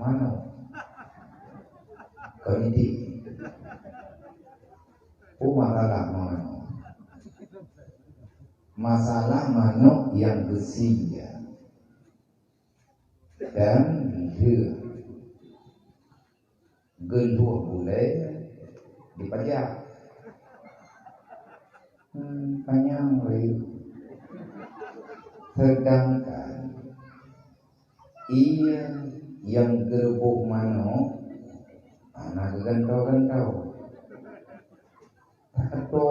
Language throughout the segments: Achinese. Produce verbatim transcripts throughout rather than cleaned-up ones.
Manok. Kau niti. Peue masalah manok? Masalah manok nyang geusie dan lheueh geulheueh bulèe dipajak. Hmm, panyang lé. Seudangkan ié nyang geureuboh manok hana geugantoe-gantoe. Takeutô.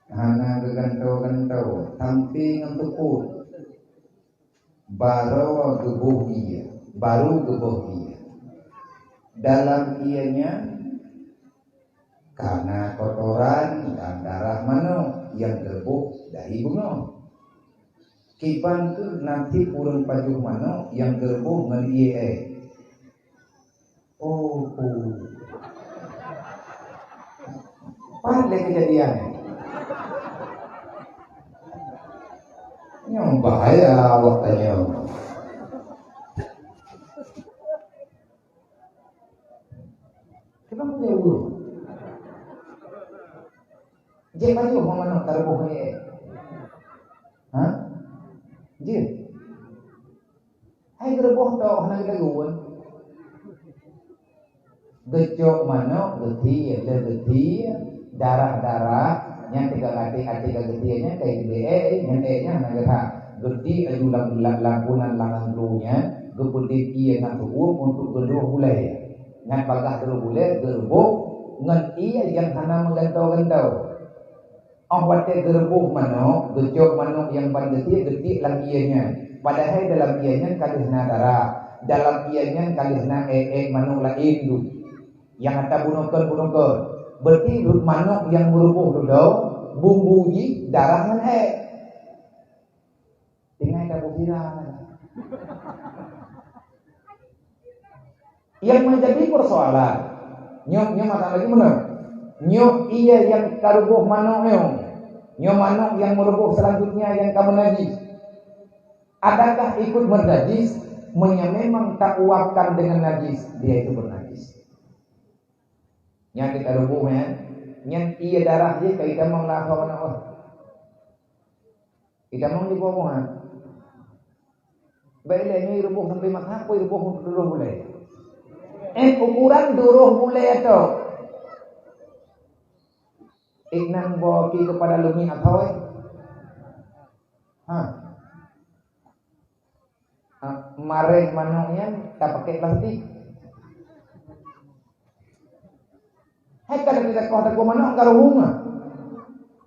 Hana geugantoe-gantoe, sampé ngon teupot. Baroe geuboh ié, baru geuboh ié. Dalam ié nyan ka na kotoran dan darah manok nyang geureuboh dari beungoh. Kiban kheueh naseb ureuëng pajoh manok nyang geureuboh ngon ié ék. Oh, oh. Paih lé keujadian. Nyoe bahaya awak tanyoe. Kenapa dia urus? Jeuet pajoh manok taruboh ngon ié ék. Ha? Jeuet. Hai geureuboh toh hana geutagun. Geucok manok, geutie, lheueh geutie, darah-darah, nyan teuka até-até ka geutie nyan, ka geutie ék, nyan ék nyan hana geuhak. Geutie aju lam, lam, lam punan langan glu nyan, geupeudeuh ié ngon teuuem untuk geudroh bulèe. Nyan bagaih geudroh bulèe, geureuboh ngon ié nyang hana meugantoe-gantoe. Óh watèe geureuboh manok, geucok manok nyang ban geutie, geutiek lam ié nyan. Padahai dalam ié nyan ka lheueh na darah. Dalam ié nyan ka lheueh na ék-ék manok laén dum. Nyang ata bunoe kon-bunoe kon. Berarti manok nyang meureuboh dudoe, bumbu jih darah ngon ék. Tinggai ka bubira. Yang menjadi persoalan, nyoe, nyoe masalah lagi mana? Nyoe ié nyang taruboh manok nyoe. Nyoe manok nyang meureuboh selanjutnya nyang ka meunajis. Adakah ikut bernajis? Meunyoe memang tauapkan dengan najis, dia itu bernajis. Nyang kita ruboh nyan, nyan ié darah jih ka itamong lam asoe manok. Itamong di buah-buahan. Baik lé nyoe iruboh sampai masa, apa iruboh untuk duroh bulèe? Eh, ukuran duroh bulèe tu. Iknan boh ki keupada lumi athoi. Ha. Ha, mareh manok nyan tapakèk plastik. Hai ka teuka koh takue manok ka ruhueng ah.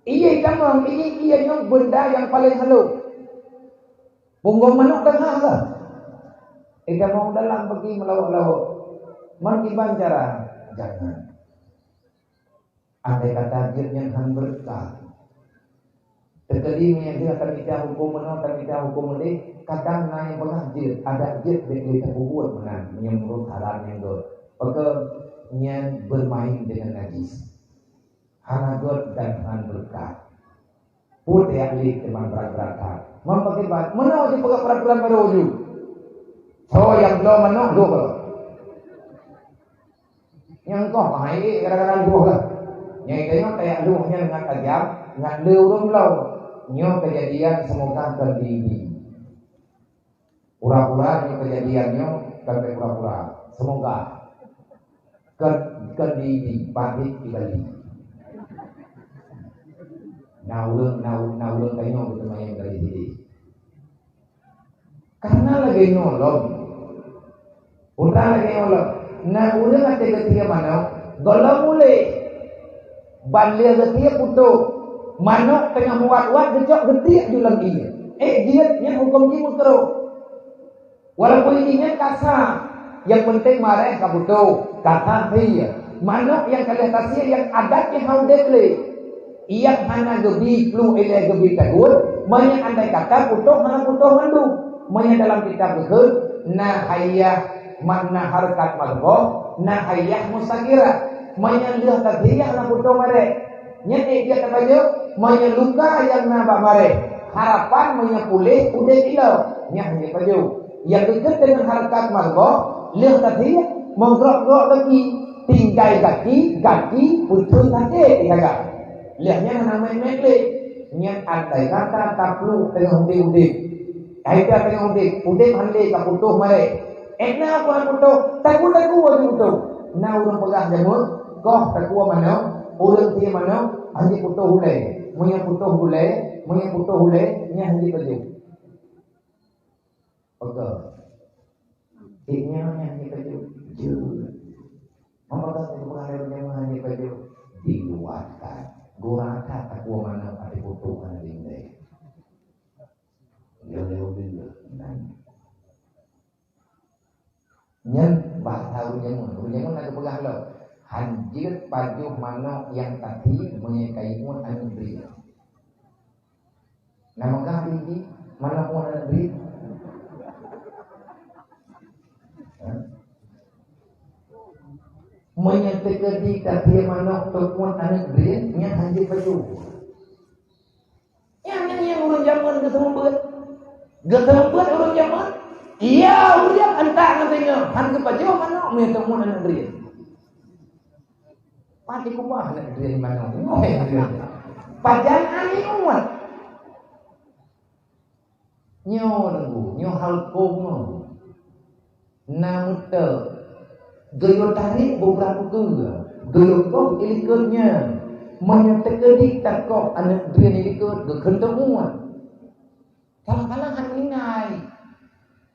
Ié tamong, ié, ié nyoe benda nyang paleng halôh. Punggong manok teuhah lah. Ié tamong dalam bagi meulawok-lawok. Man kiban cara? Jangan. Andai kata jeuet nyan han beureukat. Teukeudi meunyoe jeuet tamita huköm meunoe, tamita huköm meudéh, kadang na nyang peugah jeuet, adak jeuet bék lé tapeubuet meunan, meunyoe meunurot haram nyang göt. Pakon nyan bermain dengan najis. Hana göt dan han beureukat. Peue tajak lé teuma brat-brat that. Meupakiban, meunoe jipeugah peraturan baru ju. Soe nyang bloe manok, lhôh. Nyang koh hai gara-gara lhôh lah. Nyang tanyoe tajak lhôh nyan ngat tajam, ngat le ureueng bloe. Nyoe kejadian semoga kon di-, di. Pura-pura nyoe kejadian nyoe kon pura-pura. Semoga. Kon, kon di, di, pabrik di Bali. Na ureueng, na, na ureueng tanyoe beuteumayang dari sini. Karena lagèe nyoe lom. Putra lagèe nyoe lom. Na ureueng até geutie manok, gohlom ulèe. Ban lheueh geutie putôh. Manok teungoh meuwat-wat geucok geutiek ju lam ié. Eh, jeuet nyan huköm jih meukruh. Walaupun jih nyan kasa, nyang penting mareh ka putôh, kasa sie. Manok nyang ka lheueh tasie nyang adat jih hana udép lé. Nyang hana geubi plueng ilèe geubi tagun, meunyoe andai kata putôh hana putôh mandum. Meunyoe dalam kitab geukheun, na haiyah makna harkat madhoh, na haiyah musaghirah. Meunyoe lheueh tasie hana putôh mareh. Nyan ék jeuet tapajoh, meunyoe luka nyang na bak mareh. Harapan meunyoe puléh udeb ilok, nyan hana pajoh. Nyang dikeue deungon hareukat margoh, lheueh tadi meugrok-grok gaki, tinggai gaki, gaki peutrön sakét di gaga. Lheueh nyan hana mèt-mèt lé. Nyan andai kata taplueng teungoh udeb-udeb. Hai ka teungoh udeb, udeb han lé ka putôh mareh. Ék na peue han putôh, taku-taku han putôh. Na ureueng peugah jameun, koh takue manok, ureueng sie manok, han jiputôh ulèe. Meunyoe putôh ulèe, meunyoe putôh ulèe, nyan han jipajoh. Peugah. Ék nyan nyan han jipajoh. Jeuet. Meunyoe peugah lé ureueng jameun han jipajoh, diluatkan. Gura that takue manok, até putôh hana lé ulèe. Lé-lé ulèe. Nah. Nyan bahasa ureueng jameun. Ureueng jameun na geupeugah lom, han jeuet pajoh manok nyang tadi meunyoe ka jimuet aneuk drien. Na meugah di, di manok muet aneuk drien? Hah? Meunyoe teukeudi tadi manok teumuet aneuk drien, nyan han jeuet pajoh. Nyan, nyan, nyan ureueng jameun geuseumeubeuet. Geuseumeubeuet ureueng jameun. Iya, ureueng antak ngon singoh, han geupajoh manok, meunyoe teumuet aneuk drien. Pati kubah aneuk drien manok. Pajan aneuk umat. Nyoe Teungku, nyoe hal kông nyoe. Na meuteuk, geuyue tarek beubra ukeue, geuyue koh ilikot nyan. Meunyoe teukeudi takoh aneuk drien ilikot, geukheun teumuet. Kadang-kadang han ingai,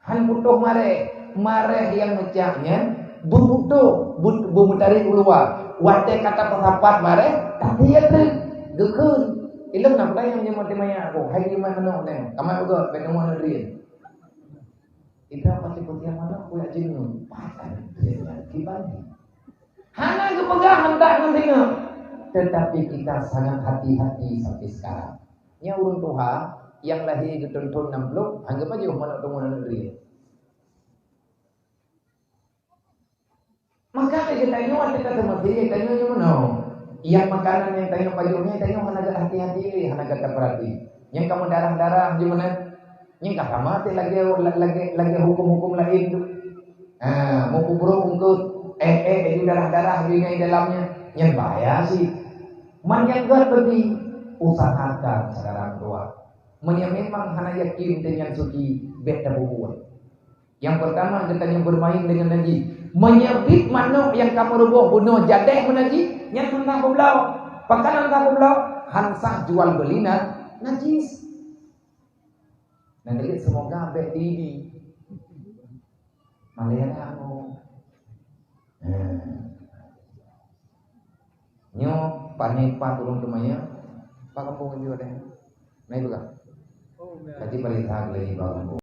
han putôh mareh, mareh nyang meucah nyan beuputôh, beu-, beumeutarek u luwa. Watèe ka tapeusapat mareh, tapi ya treuk geukheun. Ilôn na peue nyang jeuet meuteumanya aku, hai lima menok nyan, kamat beugöt, bèk teumuet aneuk drien. Kita pasti punya mana kuyak jenuh. Pakai dia lagi bagi. Hana geupeugah hantak ngon singoh. Tetapi kita sangat hati-hati sampai sekarang. Nyan ureueng tuha nyang lahé geuthon-thon nam ploh, han geupajoh manok teumuet aneuk drien. Maka lé geutanyoe watèe ka teumeusé, tanyoe nyoe meunoe. Nyang makanan nyang tanyoe pajoh nyan, tanyoe hana gata hati-hati lé, hana gata peurati. Nyang ka meudarah-darah jih meunan. Nyang ka sama teuh lagèe, lagèe, lagèe huköm-huköm laén tu. Ha, meupeubrôk eungkôt, eh, eh, eh, darah-darah jih nyan di dalam nyan. Nyan bahaya sit. Man nyang gèt bagi, usahakan sekarang tuan. Meunyoe memang hana yakin deungon suci, bèk tapeubuet. Nyang peurtama, geutanyoe beurmain deungon najih. Meunyoe biet manok nyang ka meuruboh bunoe jadèh meunajih, nyan han sah peubloe. Pakon han sah peubloe? Han sah jual beuli na-, najis. Nyang keulhèe, semoga bèk di-, di. Malèe na, oh. Nah. Nyoe pané pat ureueng teumanyong, pat kampông jih watèe nyan? Na ipeugah? Kaji paléng that lé bak kampông.